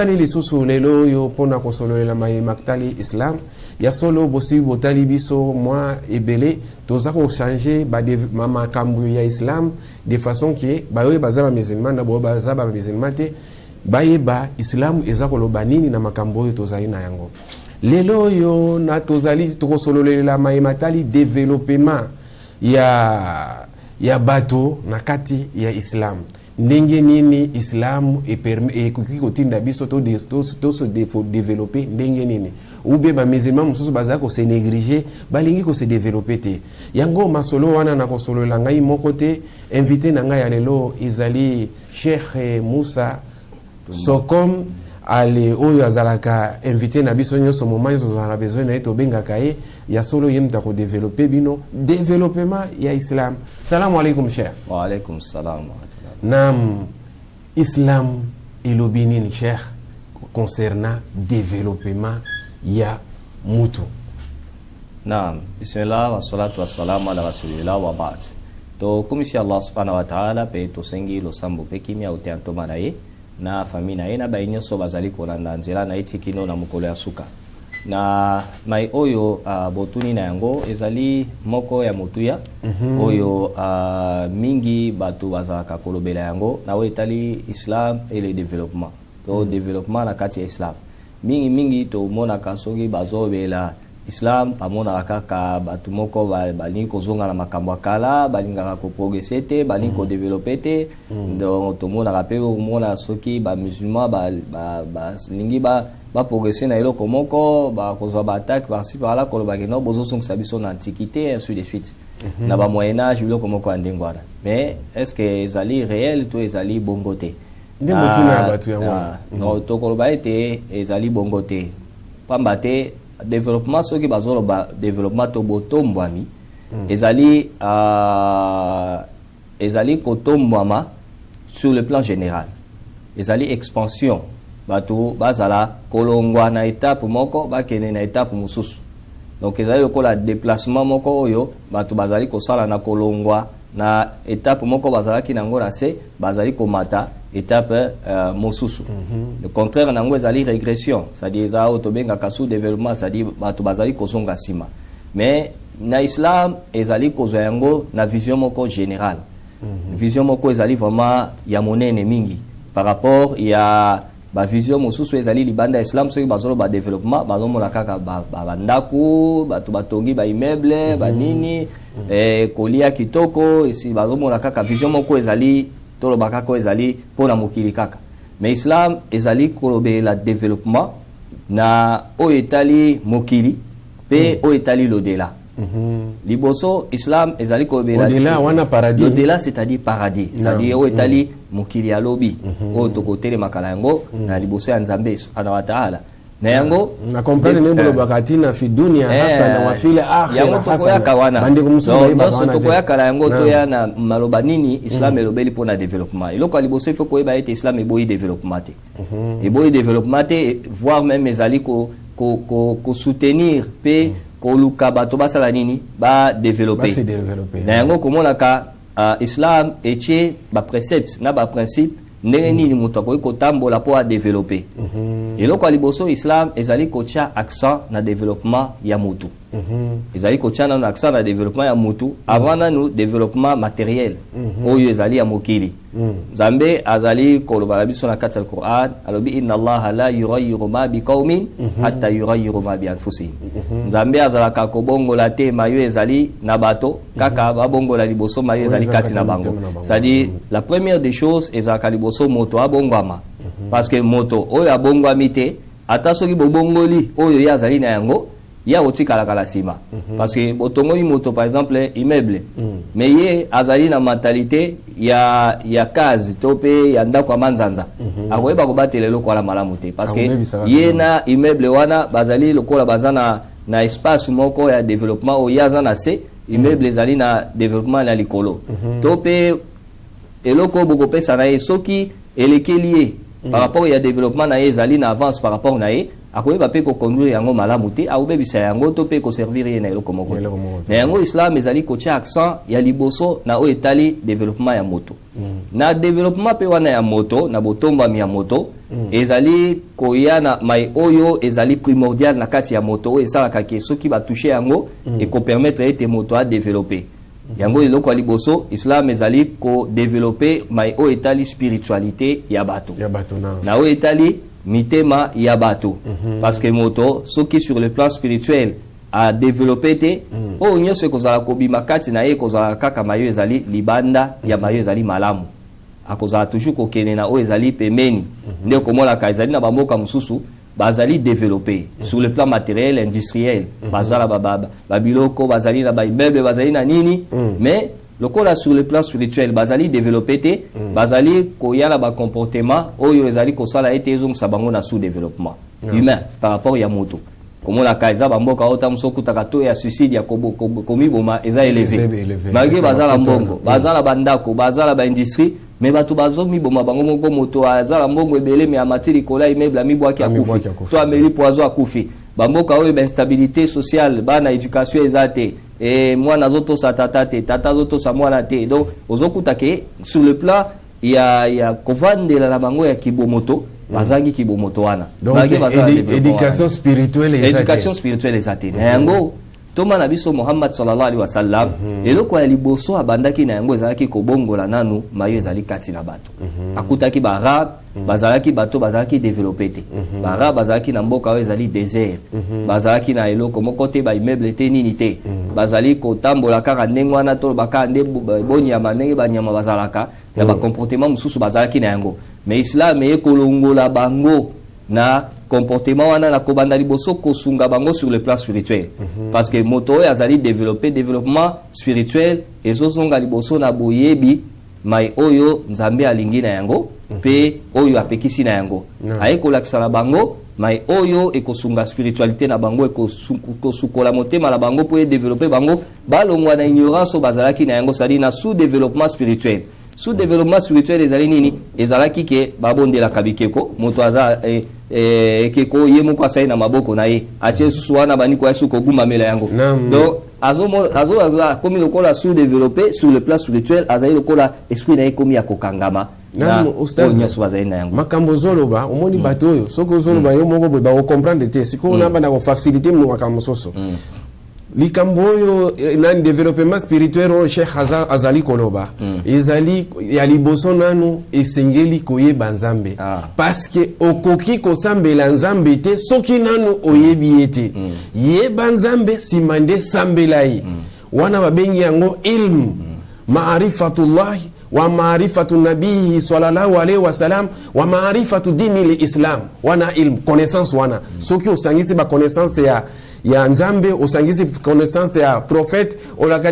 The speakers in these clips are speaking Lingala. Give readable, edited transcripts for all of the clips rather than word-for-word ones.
Tokutani lisusu lelo oyo mpo na kosololela maye matali Islam. Ya solo, bosi botali biso mwa ebele, toza ko changer ba makambo ya Islam de façon que baoyo baza ba musulman na baoyo baza ba musulman te bayeba Islam eza koloba nini na makambo oyo tozali na yango lelo oyo. Na tozali tokosololela maye matali développement ya bato na kati ya Islam. Ndenge nini Islam ekoki kotinda biso to se développer? Ndenge nini ou bien bamusulman mosusu bazali kose négliger, balingi kose développer te? Yango masolo wana na kosolola ngai moko te. Invité na ngai ya lelo ezali Cheikh Musa Sokom ale, oyo azalaka invité na biso nyonso. Moment nyonso tozala na besoin na ye, tobengaka ye. Ya solo, ye moto akodévelopper bino développement ya Islam. Salamu alaikum, cheikh. Waalaikum salam. Nam, Islam elobi nini, cheikh, concernant développement ya mutu? Naam, bismillah wassalatu wassalamu ala rasulillah wa ba'd. Tokumisi Allah subhanahu wa ta'ala mpe tosengi losambo mpe kimia ote ntoma na ye na famille na ye na baye nyonso bazali kolanda nzela na ye ti kino na mokolo ya suka. Na mai oyo botuni na yango ezali moko ya motuya oyo mingi bato bazalaka kolobela yango na oyo etali Islam et le développement to développement na kati ya Islam. Mingi mingi tomonaka soki bazobela Islam, bamonaka kaka bato moko balingi kozonga na makambo ya kala, balingaka koprogresser te, balingi kodévelopper te. Donc tomonaka mpe, omona soki bamusulman balingi baprogresser na eloko moko, bakozwa baattaque par-ci par-là, kolobaki no bozozongisa biso na antiquité, ainsi de suite, na bamoyen âge, biloko moko ya ndenge wana. Mais est ce que ezali réel to ezali bongo te? Nde motuna ya bato yango wana. Non, tokoloba ete ezali bongo te, pamba te développement, soki bazoloba développement to botombwami, ezali kotombwama sur le plan général, ezali expansion. Bato bazala kolongwa na étape moko, bakende na étape mosusu. Donc ezali lokola déplacement moko oyo bato bazali kosala na kolongwa na étape moko bazalaki nango na se, bazali komata étape mosusu. Le contraire nango ezali régression, c'est-à-dire eza oyo tobengaka sous développement, c'est-à-dire bato bazali kozonga nsima. Mais na Islam ezali kozwa yango na vision moko générale, vision moko ezali vraiment ya monene mingi par rapport ya bavision mosusu ezali libanda ya Islam. Soki bazoloba développement, bazomona kaka bandako, bato batongi baimmeuble, banini, kolia kitoko esi. Bazomona kaka vision moko ezali, toloba kaka oyo ezali mpona mokili kaka. Mais Islam ezali kolobela développement na oyo etali mokili mpe oyo etali l'au-delà. Liboso Islam ezali kolobela Au-delà wana paradis. L'au-delà, c'est-à-dire paradis, c'est-à-dire oyo etali mokili ya lobi, oyo tokotelemaka na yango na liboso ya Nzambe subhanahu wa taala. Na yango na comprendre ndenge bolobaka ntina fi dunia hasana wa fil akhira yango tokoyaka wana. Bandeko mosusu Donc, bayebaka nyonso wana te. Tokoyaka na yango. Naam. Toya na maloba nini Islam elobeli mpona développement. Eloko ya liboso, il faut koyeba ete Islam eboyi développement te, eboyi développement te, voire même ezali kosoutenir mpe koluka bato basala nini? Badévelopper. Base développer. Na yango komonaka Islam etie baprécepte na baprincipe ndenge nini moto akoki kotambola mpo adévelopper. Eloko ya liboso, Islam ezali kotia accent na développement ya motu. Ezali kotia nanu accent na développement ya motu avant nanu développement matériel oyo ezali ya mokili. Nzambe azali koloba na biso na kati ya Quran, alobi: inna Allaha la yughayiru ma biqaumin hatta yughayiru ma bi anfusihim. Nzambe azalaka kobongola te mayo ezali na bato, kaka babongola liboso mayo ezali ezali kati na kati bango. na bango. C'est-à-dire, la première des choses ezalaka liboso moto abongwama, parce que moto oyo abongwami te, ata soki bobongoli oyo ye azali na yango, ye akotikalaka na nsima. Parce que botongoli moto, par exemple, immeuble, mais ye azali na mentalité ya case to mpe ya ndako ya manzanza, akoyeba kobatela eloko wana malamu te, parce que Akobebisaka ye na immeuble wana bazali lokola baza na espace moko ya développement. Oyo ye aza na se, immeuble ezali na développement na likolo. To mpe eloko oyo bokopesa na ye, soki elekeli ye Par rapport ya développement na ye ezali na avance par rapport na ye, akoyeba mpe koconduire yango malamu te, akobebisa yango to mpe koservir ye na eloko moko te. Eloko moko te. Na yango, islam ezali kotia accent ya liboso na oyo etali développement ya moto. Na développement mpe wana ya moto, na botombwami ya moto, ezali koya na mai oyo ezali primordial na kati ya moto, oyo esalaka ke soki batouche yango, ekopermettre ete moto adéveloppe yango. Eloko ya liboso, islam ezali kodéveloppe mai oyo etali spiritualité ya bato. Ya bato na Na oyo etali mitema ya bato, parce que moto soki sur le plan spirituel adéveloppe te, oyo nyonso ekozala kobima kati na ye ekozala kaka mayo ezali libanda ya mayo ezali malamu. Akozala toujours kokende na oyo ezali pembeni. Nde okomonaka ezali na bamboka mosusu bazali développé sur le plan matériel, industriel, bazala babiloko, bazali na baimmeuble, bazali na nini, mais lokola sur le plan spirituel bazali développé te, bazali koya na bacomportement oyo ezali kosala ete ezongisa bango na sous développement humain par rapport ya moto. Komonaka eza bamboka oyo ta mosu okutaka to ya suicide, ya komiboma eza élevé. Eza élevé. Malgré baza na mbongo, baza na bandako, baza na baindustrie, mais bato bazomiboma bango moko. Moto aza na mbongo ebele, mais amati likolo ya immeuble, amibwaki, Amibwaki, akufi. Akufi. To ameli poison, akufi. Bamboka oyo bainstabilité sociale, bana éducation eza te, e mwana azotosa tata te, tata azotosa mwana te. Donc ozokuta ke sur le plan ya kovandela na bango ya kibomoto, bazangi kibomoto wana. Donc Malgré baza na développement éducation wana. spirituelle eza te. Éducation spirituelle eza te. Na yango, ntoma na biso Muhammad sallallahu alaihi wasallam, eloko ya liboso abandaki na yango ezalaki kobongola nanu mayo ezali kati na bato. Akutaki baarabe, bazalaki bato bazalaki développé te. Baarabe bazalaki na mboka oyo ezali désert, bazalaki na eloko moko te, baimmeuble te, nini te. Bazali kotambola kaka ndenge wana, toloba kaka nde bonyama, ndenge banyama bazalaka na bacomportement mosusu bazalaki na yango. Mais islam eye kolongola bango na comportement wana, na kobanda liboso kosunga bango sur le plan spirituel, parce que moto oyo azali développé, développement spirituel ezozonga liboso na boyebi mai oyo Nzambe alingi na yango mpe oyo apekisi na yango. Aye kolakisa na bango mai oyo ekosunga spiritualité na bango, ekosukola motema na bango mpo edéveloppe bango, balongwa na ignorance oyo bazalaki na yango, c'est-à-dire na sous développement spirituel. Sous développement spirituel ezali nini? Ezalaki ke babondelaka bikeko. Moto aza ekeko ye moko asali na maboko na ye, atie susu wana, bandi koya su kogumbamela yango. Donc azo akomi lokola sous développé sur le plan spirituel, azali lokola esprit na ye ekomi ya kokangama na Nanu, oyo Ustaz, nyonso bazali na yango. Makambo ozoloba, omoni bato oyo soki ozoloba yo moko boye, bakocomprendre te. Sikoyo nabanda kofacilité makambo mosusu. Likambo oyo nani, développement spirituel oyo cheikh azali koloba, ezali ya liboso nanu esengeli koyeba Nzambe, parce que okoki kosambela Nzambe te soki nanu oyebi ye te. Yeba Nzambe, nsima nde sambela ye. Wana babengi yango ilm, maarifatullahi wa maarifatu nabihi sallallahu alaihi wasallam wa maarifatu dini lislam. Wana ilm, connaissance wana. Soki osangisi baconnaissance ya Nzambe, osangisi connaissance ya prophète,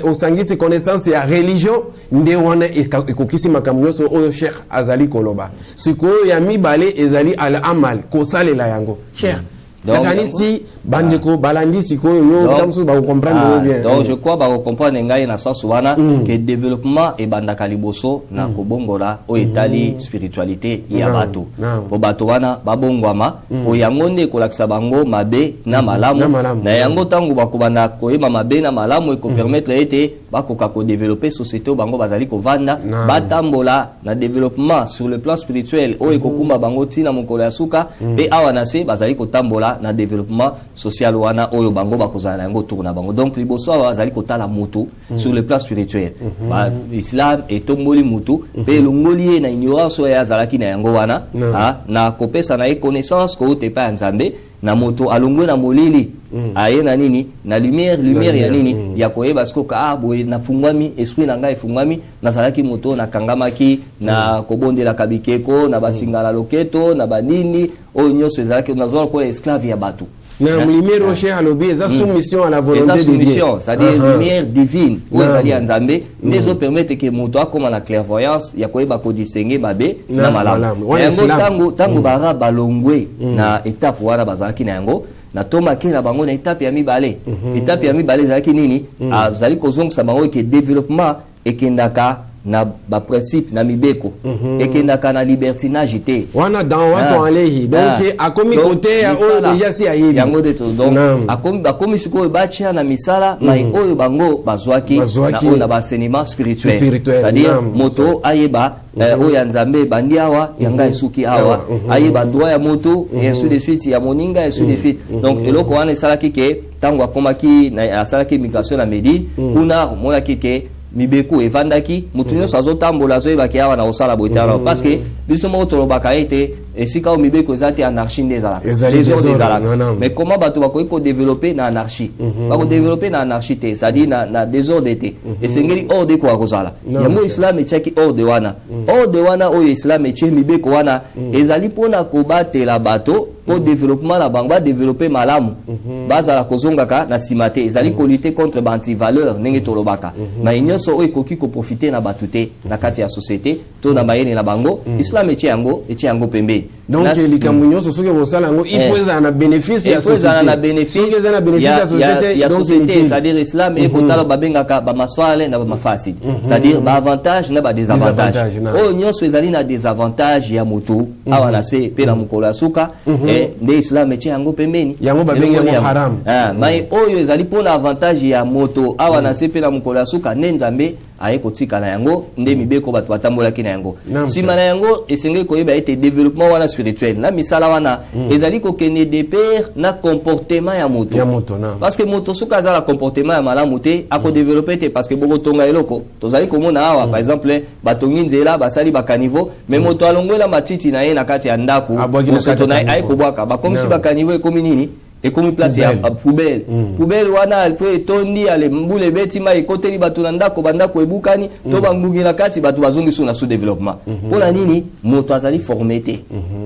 osangisi connaissance ya religion, nde wana ekokisi makambo nyonso oyo cheikh azali koloba. Sikoyo ya mibale ezali al amal, kosalela yango. Cheikh, nakanisi bandeko balandi sikoyo yo, ta mosusu bakocomprendre yo bien. Donc je crois bakocomprendre ngai na sens wana ke développement ebandaka liboso na kobongola oyo etali spiritualité ya bato, po bato wana babongwama, po yango nde ekolakisa bango mabe na malamu. Na malamu. Na yango, ntango bakobanda koyeba mabe na malamu, ekopermettre ete bakoka kodévelopper société oyo bango bazali kovanda, batambola na développement sur le plan spirituel oyo ekokumba bango ntina mokolo ya suka, mpe awa na se bazali kotambola na développement social wana oyo bango bakozala na yango autour na bango. Donc liboso awa bazali kotala motu sur le plan spirituel. Islam etomboli motu mpe elongoli ye na ignorance oyo azalaki na yango wana, na kopesa na ye connaissance kouta epai ya Nzambe. Na moto alongwe na molili, aye na nini? Na lumière. Lumière ya nini? Ya koyeba sikoyo ah, boye nafungwami, esprit na ngai efungwami. Nazalaki moto oyo nakangamaki na kobondelaka bikeko, na basinga na loketo, na banini oyo nyonso ezalaki, nazwa lokola esclave ya bato. Na lumière oyo cheikh alobi eza soumission à la Eza volonté de Dieu. Soumission, c'est-à-dire lumière divine oyo ezali ya Nzambe nde ezopermettre ke moto akóma na clairvoyance ya koyeba kodistinguer mabe na Na malamu. malamu. Wana Na yango, islam. ntango baarabe balongwe na étape wana bazalaki na yango, na tomake na bango na étape ya mibale. Étape ya mibale ezalaki nini? Azali kozongisa bango eke développement ekendaka Na baprincipe, na mibeko, ekendaka na libertinage te. Wana dawatu alayhi, donc akomi koteya oyo déjà si ayebi. Yango nde to donc akomi, bakomi sikoyo batia na misala mai oyo bango bazwaki na oyo na baenseignement spirituel, c'est-à-dire moto ayeba oyo ya Nzambe ebandi awa, ya ngai esuki awa, ayeba droit ya moto et ainsi de suite, ya moninga, et ainsi de suite. Donc eloko wana esalaki ke ntango akomaki, asalaki migration na Médine, kuna omonaki ke mibeko evandaki, motu nyonso azotambola, azoyebaki awa na kosala boye te awa, parce que biso moko tolobaka ete esika oyo mibeko eza te, anarchie nde ezalaka, désordre ezalaka. Mais comment bato bakoki kodévelopper na anarchie? Bakodévelopper na anarchie te, c'est-à-dire na désordre te. Esengeli ordre ekoka kozala. Yango islam etiaki ordre wana. Ordre wana oyo islam etie, mibeko wana ezali mpona kobatela bato mpo développement na bango badévelopper malamu, bazala kozongaka na nsima te. Ezali kolutter contre baantivaleur, ndenge tolobaka, mai nyonso oyo ekoki koprofiter na bato te na kati ya société to na mayele na bango, islam etie yango pembeni. Donc likambo nyonso soki okosala yango, il faut ezala na bénéfice ya société. Na bénéfice. Soki eza na bénéfice ya société, ya société, c'est-à-dire islam ekotala babengaka bamasalih na bamafasid, c'est-à-dire baavantage na badésavantage. Oyo nyonso ezali na désavantage ya moto awa na se mpe na mokolo ya suka, nde islam etie yango pembeni. Yango babengi yango haram. Mai oyo ezali mpona avantage ya moto awa na se mpe na mokolo ya suka, nde Nzambe aye kotika na yango, nde mibeko bato batambolaki na yango. Nsima na yango, esengeli koyeba ete développement wana spirituel na misala wana ezali kokende de pair na comportement ya moto. Ya moto. Parce que moto soki aza na comportement ya malamu te, akodévelopper te, parce que bokotonga eloko, tozali komona awa par exemple, batongi nzela, basali bacaniveau, mais moto alongwela matiti na ye na kati ya ndako, mosoto na ye, aye kobwaka. Bakomisi bacaniveau, ekomi nini? Ekomi place ya poubelle. Poubelle wana fo etondi, ale mbula ebeti, mai ekoteli bato na ndako, bandako ebukani to bangungi na kati, bato bazongi so na sous développement. Mpona nini? Moto azali formé te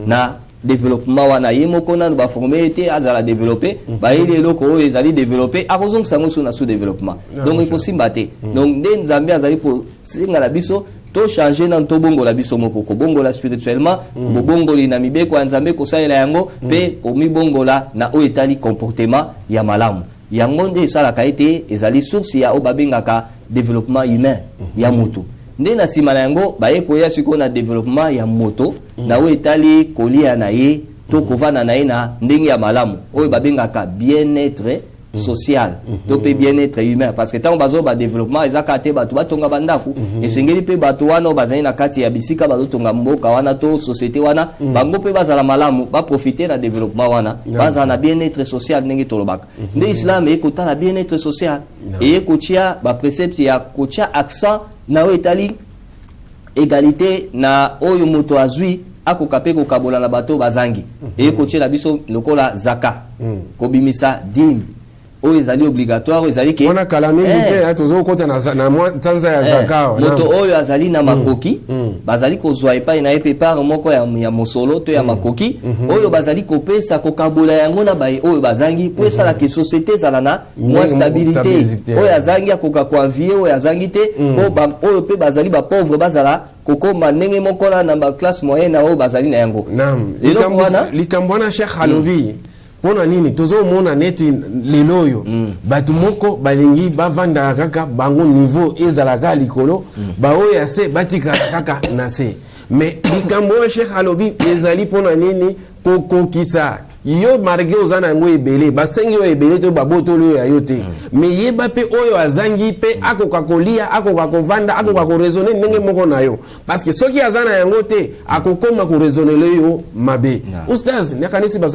na développement wana. Ye moko nanu baformer ye te azala développé. Bayeli eloko oyo ezali développé, akozongisa yango so na sous développement, donc ekosimba te. Donc nde Nzambe azali kosenga na biso tochanger nanu, tobongola biso moko, kobongola spirituellement, bobongoli na mibeko ya Nzambe, kosalela yango mpe komibongola na oyo etali comportement ya malamu. Yango nde esalaka ete ezali source ya oyo babengaka développement humain ya moto. Nde na nsima na yango, baye koya sikoyo na développement ya moto na oyo etali kolia na ye to kovanda na ye na ndenge ya malamu, oyo babengaka bien-être social to mpe bien-être humain, parce que ntango bazoba développement, eza kaka te bato batonga bandako. Esengeli mpe bato wana oyo bazali na kati ya bisika bazotonga mboka wana to société wana, bango mpe bazala malamu, baprofiter na développement wana, bazala na bien-être social ndenge tolobaka. Nde islam eye kotala bien-être social, eye kotia baprécepte ya kotia accent na oyo etali égalité, na oyo moto azwi akoka mpe kokabola na bato bazangi. Eye kotiela biso lokola zaka, kobimisa dîme oyo ezali obligatoire, oyo ezali ke Wana kala mingi te tozokota na sanza ya zaka. Moto oyo azali na makoki, bazali kozwa epai na ye mpe part moko ya mosolo to ya makoki oyo bazali kopesa, kokabola yango na baye oyo bazangi, mpo esalaka société ezala na mwa stabilité. Oyo azangi akoka koenvier oyo azangi te, mpo oyo mpe bazali bapauvre bazala kokoma ndenge moko na baclasse moyenne oyo bazali na yango. Likambo wana Cheikh alobi, mpo na nini tozomona neti lelo oyo bato moko balingi bavandaka kaka bango, niveau ezalaka likolo, baoyo ya se batikala kaka na se? Mais likambo oyo Cheikh alobi ezali mpo na nini? Kokokisa yo, malgré oza na yango ebele, basengi oyo ebele to babotoli oyo ya yo te, mais yeba mpe oyo azangi mpe akoka kolia, akoka kovanda, akoka koraisonner ndenge moko na yo, parce que soki aza na yango te, akokoma koraisonner yo mabe. Ustaz, nakanisi baza